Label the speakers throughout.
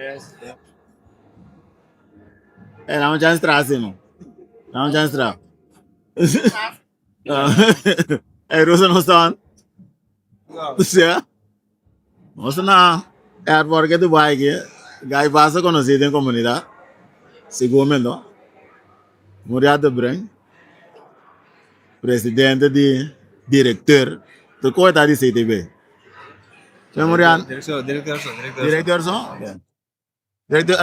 Speaker 1: Eh, dame un chance tras, no. Dame un chance tras. Hey, Rosa, no staan. Ja. Nos na airport ke Dubai ke guy basta conocí den comunidad. Seguramente. Muriel de Bruin. Presidente di directeur. Tu ko ta di CTB. Señor Muriel.
Speaker 2: Director, director, so, director.
Speaker 1: Director so? Director,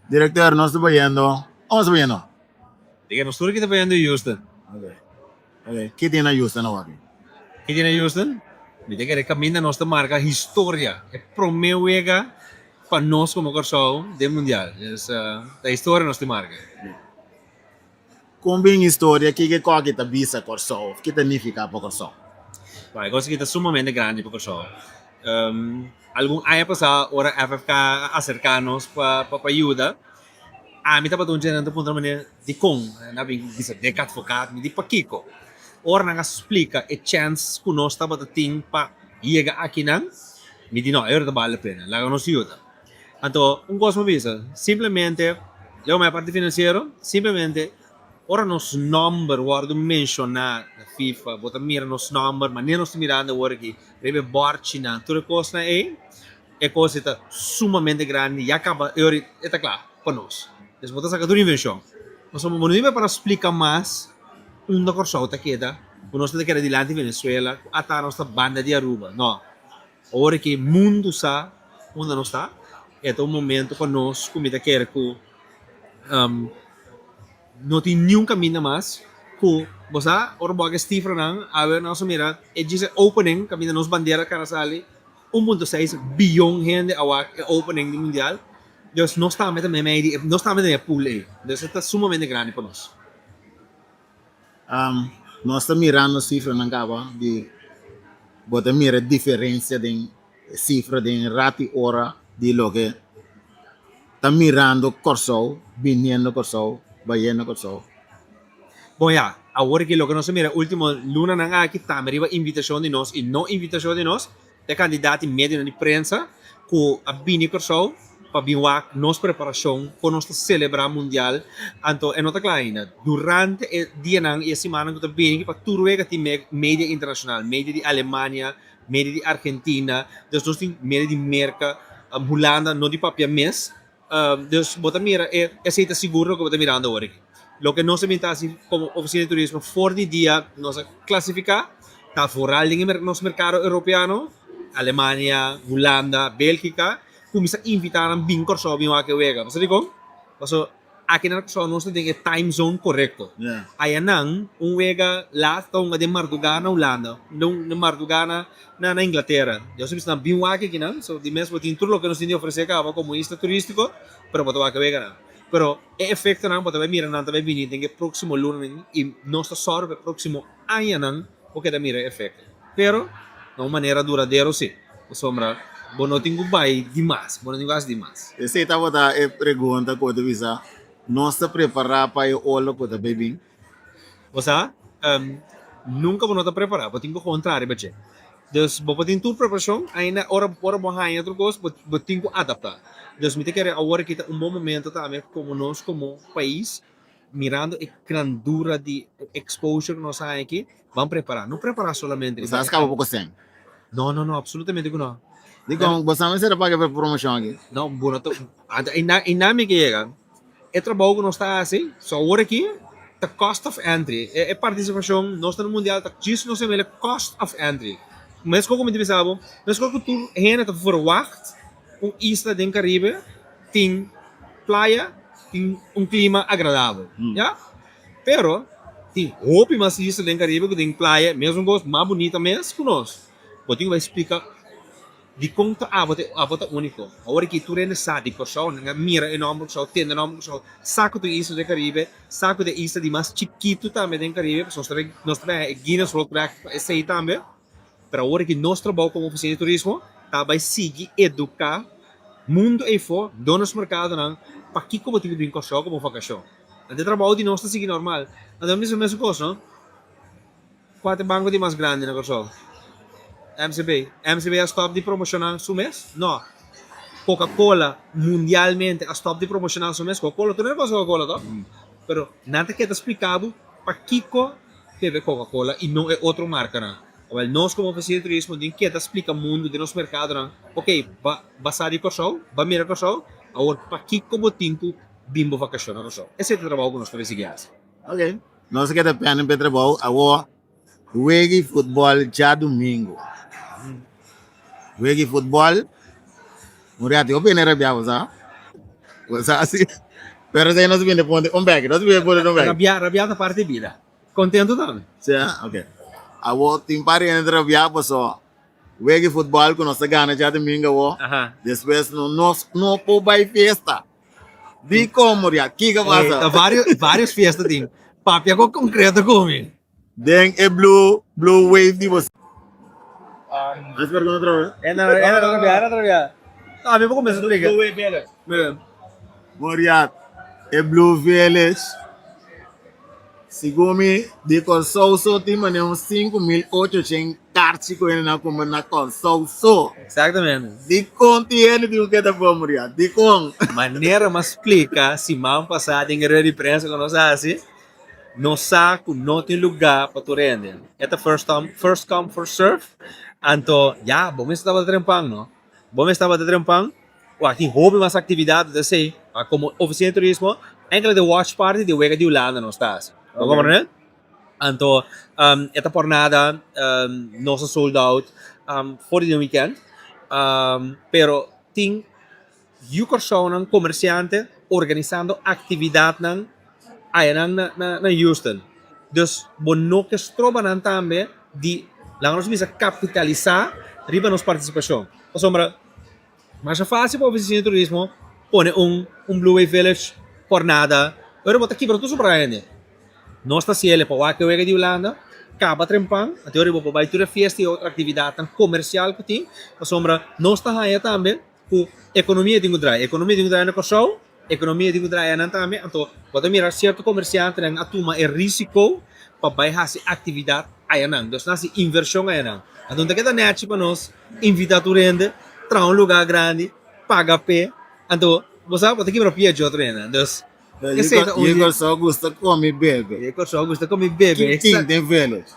Speaker 1: director, nos ta bayendo. Unda nos ta bayendo?
Speaker 2: Diga, nos tur aki ta bayendo Houston.
Speaker 1: Okay. Okay. Ki tin na Houston awor?
Speaker 2: Ki tin na Houston? Mi ta kere kaminda nos ta marka historia. E prome wega pa nos komo Kòrsou den mundial. Dus ta historia nos tin marka.
Speaker 1: Kon bin historia kiko koki ta bisa Kòrsou of ki ta nifiká pa Kòrsou?
Speaker 2: Bon, e kos aki ta sumamente grandi pa Kòrsou. Algun aña pasá ora FFK a aserká nos pa pa yuda, ami tabata un dje nan ta puntra manera dikon nan a bin bisa dek advokaat, mi di pakiko? Ora nan a splika e chèns ku nos tabata tin pa yega akinan, mi di no, e ora ta bale la pena, laga nos yuda. Anto un kos mi bisa, simplemente, leu mi parti finansiero, simplemente ora nos nòmber wòrdu menshoná na FIFA, bo ta mira nos nòmber manera nos ta mirando awor aki, riba e bòrchinan, tur e kosnan ei, e kos ei ta sumamente grandi, ya kaba e ora e ta kla pa nos. Des bo ta saka tur invenshon. Pasobra bo no tin para splika mas unda Kòrsou ta keda, ku nos ta keda dilanti Venezuela, ku ata nos ta banda di Aruba, no. Ora ki mundu sa unda nos ta, e ta un momento pa nos ku mi ta kere ku no tin niun kaminda mas ku bo sa ora bo wak e sifranan awe nos a mira e djis e opening kaminda nos bandera kara sali 1.6 biyon hende a wak e opening di mundial dus nos tambe ta meimei di nos tambe ta den e pool ei dus e ta sumamente grandi pa nos.
Speaker 1: Nos ta mirando sifranan kaba di bo ta mira diferensia den sifra den rat i ora di loke ta mirando Kòrsou, biniendo Kòrsou, bayendo Kòrsou.
Speaker 2: Bon ya, awor ki loke nos a mira ultimo lunanan aki tambe riba invitashon di nos i no invitashon di nos, E kandidat i medionan di prensa ku a bini Kòrsou pa bin wak nos preparashon kon nos ta selebrá mundial anto e no ta kla ainda. Durante e dianan i e simannan ku ta bini pa tur wega tin media internashonal, media di Alemania, media di Argentina, dus nos tin media di Merka, Hulanda no di papia mes. Dus bo ta mira e esei ta sigur loke bo ta mirando awor aki. Loke nos a bin ta hasi komo Ofisina di Turismo for di dia nos a klasifiká ta vooral den e nos merkado europeano, Alemania, Hulanda, Bélgika, kuminsá invitá nan bin Kòrsou bin wak e wega. Bo sa dikon? Pasobra aki na Kòrsou nos ta den e time zone korekto. Ayanan un wega laat ta hunga den mardugá na Hulanda, den mardugá na Na na Inglatera. Dios a bisa nan, Bin wak aki nan. So di mes bo tin tur loke nos tin di ofresé kaba komo isla turístiko, pero bo ta wak wega nan. Pero e efektonan bo ta bai mira nan ta bai bini den e próksimo lunanan i nos ta sòru pa e próksimo añanan bo keda mira e efekto. Pero na un manera duradero sí, pasobra bo no tin ku bai dimas, bo no tin ku hasi dimas.
Speaker 1: Esei tabata e pregunta ku bo ta bisa, Nos ta prepará pa e olo ku ta bai bin?
Speaker 2: Bo sa, nunka bo no ta prepará, bo tin ku kontra riba dje. Dus bo por tin tur preparashon, ainda ora ora bo haña otro kos, bo bo tin ku adaptá. Dus mi ta kere awor aki ta un bon momento tambe komo nos komo pais, mirando e grandura di exposure ku nos a haña aki, ban prepará. No prepará solamente
Speaker 1: Bo sa skapa poko sèn?
Speaker 2: No, no, no, absolutamente ku no.
Speaker 1: Dikon bo sa mester a paga pa e promoshon aki?
Speaker 2: No, bo no ta, einan mi ke yega. E trabou ku nos ta hasi so awor aki ta cost of entry. E partisipashon nos ta na mundial ta djis nos a mira cost of entry. Meskos ku mi ta bisa bo, meskos ku tur hende ta verwagt un isla den Karibe tin playa, tin un klima agradabel, ya. Pero tin hopi mas isla den Karibe ku tin playa mesun kos mas bunita mes ku nos. Bo tin ku bai splika. Dikon ta abo ta abo ta úniko? Awor aki tur hende sa di Kòrsou, nan a mira e nòmber Kòrsou, tende e nòmber Kòrsou, sa ku ta un isla den Karibe, sa ku ta e isla di mas chikitu tambe den Karibe, pasobra nos ta bai nos ta bai haña e Guinness World Record pa esei tambe. Pero awor aki nos trabou komo ofisina di turismo ta bai sigui eduká mundu eifó, dor nos merkadonan, pakiko bo tin ku bin Kòrsou komo vakashon. Anto e trabou di nos ta sigui normal. Anto mi bisa mesun kos, no? Kua ta e banko di mas grandi na Kòrsou? MCB. MCB a stòp di promoshoná su mes? No. Coca-Cola mundialmente a stop di promociona su mes Coca-Cola, tur hende conoce Coca-Cola toch? Pero nan ta keda splica bo pakico bebe Coca-Cola y no e otro marcanan. Awel nos como oficina di turismo tin keda splica mundo den nos mercadonan, ok, ba ba sa di Corsou, ba mira Corsou, awor pakico bo tin cu bin bo vacacion na Corsou? Esey ta e trabou cu nos ta bay sigui haci.
Speaker 1: Ok, nos a keda pende pa e trabou, awor Wega di futbòl djadumingu. Wega di futbòl, un ratu yo bini rabiá bo sa, bo sa si, pero esei nos bini pone un bèki, nos bini pone un bèki.
Speaker 2: Rabiá, rabiá ta parti di bida. Kontentu tambe.
Speaker 1: Si, ok. Awor tin par di hende rabiá paso wega di futbòl ku nos ta gana djadumingu awor, despues nos no por bai fiesta. Dikon Muriel? Kiko pasa?
Speaker 2: Ta varios, varios fiesta tin. Papia ko konkreto ku mi.
Speaker 1: Den e blue, blue wave di bo. Haz pregunta otra vez.
Speaker 2: Ena, ena otra bia, ena otra bia. No, a mi por kuminsá splika.
Speaker 3: Blue Wave Village.
Speaker 2: Mira.
Speaker 1: Muriel, e Blue Village, segun mi, di Kòrsou so tin manera un 5800 Karchi ku hende nan kumpra na Kòrsou so.
Speaker 2: Exactamente.
Speaker 1: Dikon tin hende tin ku keda for Muriel? Dikon?
Speaker 2: Manera m'a splika siman pasá den e rueda di prensa ku nos a hasi, nos sa ku no tin lugá pa tur hende. E ta first come, first come first serve. Anto, ya, bo mester tabata trempan, no? Bo mester tabata trempan. Wak, tin hopi mas aktividat ta esei. Ma komo ofisina di turismo, enkele de watch party di wega di Hulanda nos ta hasi. Bo komprende? Anto e ta por nada nos a sold out for di den weekend pero tin yu Kòrsounan komersiante organisando aktividatnan ayanan na Houston. Dus bo no ke stroba nan tambe di laga nos bisa kapitalisá riba nos partisipashon pasobra Masha fácil pa ofisina di turismo pone un un Blue Wave Village por nada, pero bo ta kibra tur su hende. Nos ta hasiel pa wak e wega di Hulanda, kaba trempan, anto ora bo por bai tur e fiesta i otro aktividatnan komersial ku tin, pasobra nos ta haña tambe ku ekonomia tin ku drai, ekonomia tin ku drai na Kòrsou, Ekonomia tin ku traha nan tambe, anto bo ta mira sierto komersiantenan a tuma e risiko pa bai hasi aktividat ayanan, dus nan hasi invershon ayanan. Anto no ta keda nèchi pa nos invitá tur hende, traha un lugá grandi, paga p'e, anto bo sa bo ta kibra pia dje otro hende. Dus esei ta un di.
Speaker 1: Yu Kòrsou gusta kome bebe.
Speaker 2: Yu Kòrsou gusta kome bebe.
Speaker 1: Ki tin den village?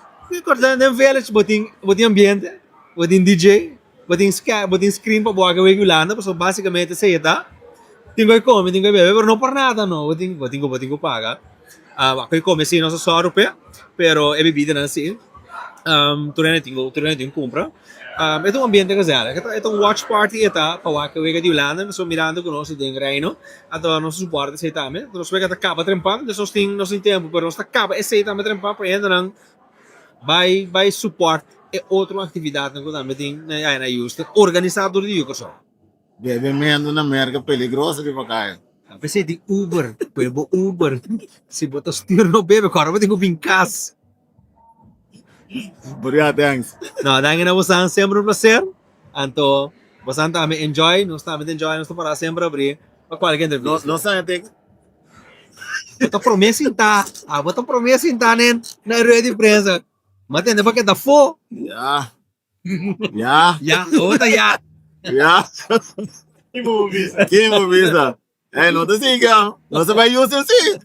Speaker 2: Den village bo tin bo tin ambiente, bo tin DJ. Bo tin bo tin screen pa bo wak wek Hulanda pasobra basikamente esei e ta. Tin ku e kome, tin ku e bebe, pero no por nada no. Bo tin bo tin ku bo tin ku paga. Wak e kome si nos a sòru p'e, pero e bibidanan si tur hende tin ku tur hende tin ku kumpra. E ta un ambiente gezellig. E ta e ta un watch party e ta pa wak e wega di Hulanda, pasobra mirando ku nos ta den Reino, anto nos ta supòrt esei tambe. Nos wega ta kaba trempan, dus nos tin nos tin tempu, pero nos ta kaba esei tambe trempan pa e hendenan Bai bai support e otro actividadnan cu tambe tin na aya na Houston organisa door di Yucosol.
Speaker 1: Bebementu na Merca peligroso riba caya.
Speaker 2: A pesey tin Uber, pone bo Uber, si bo ta stuur no bebe, kòrda bo tin ku bin kas.
Speaker 1: Bria thanks.
Speaker 2: No, danki na bosan, semper un placer. Anto bosan tambe enjoy, nos tambe ta enjoy, nos ta para semper abri pa kualke entrevista.
Speaker 1: Nos a tek
Speaker 2: Bo ta promé sintá, abo ta promé sintá nen na e rueda di prensa. Ma tende pa keda fo.
Speaker 1: Ya. Ya.
Speaker 2: Ya, abo ta ya.
Speaker 1: Ya.
Speaker 3: Ki bo bisa?
Speaker 1: Ki bo bisa? Ey, no ta sigui, no ta bai Houston si.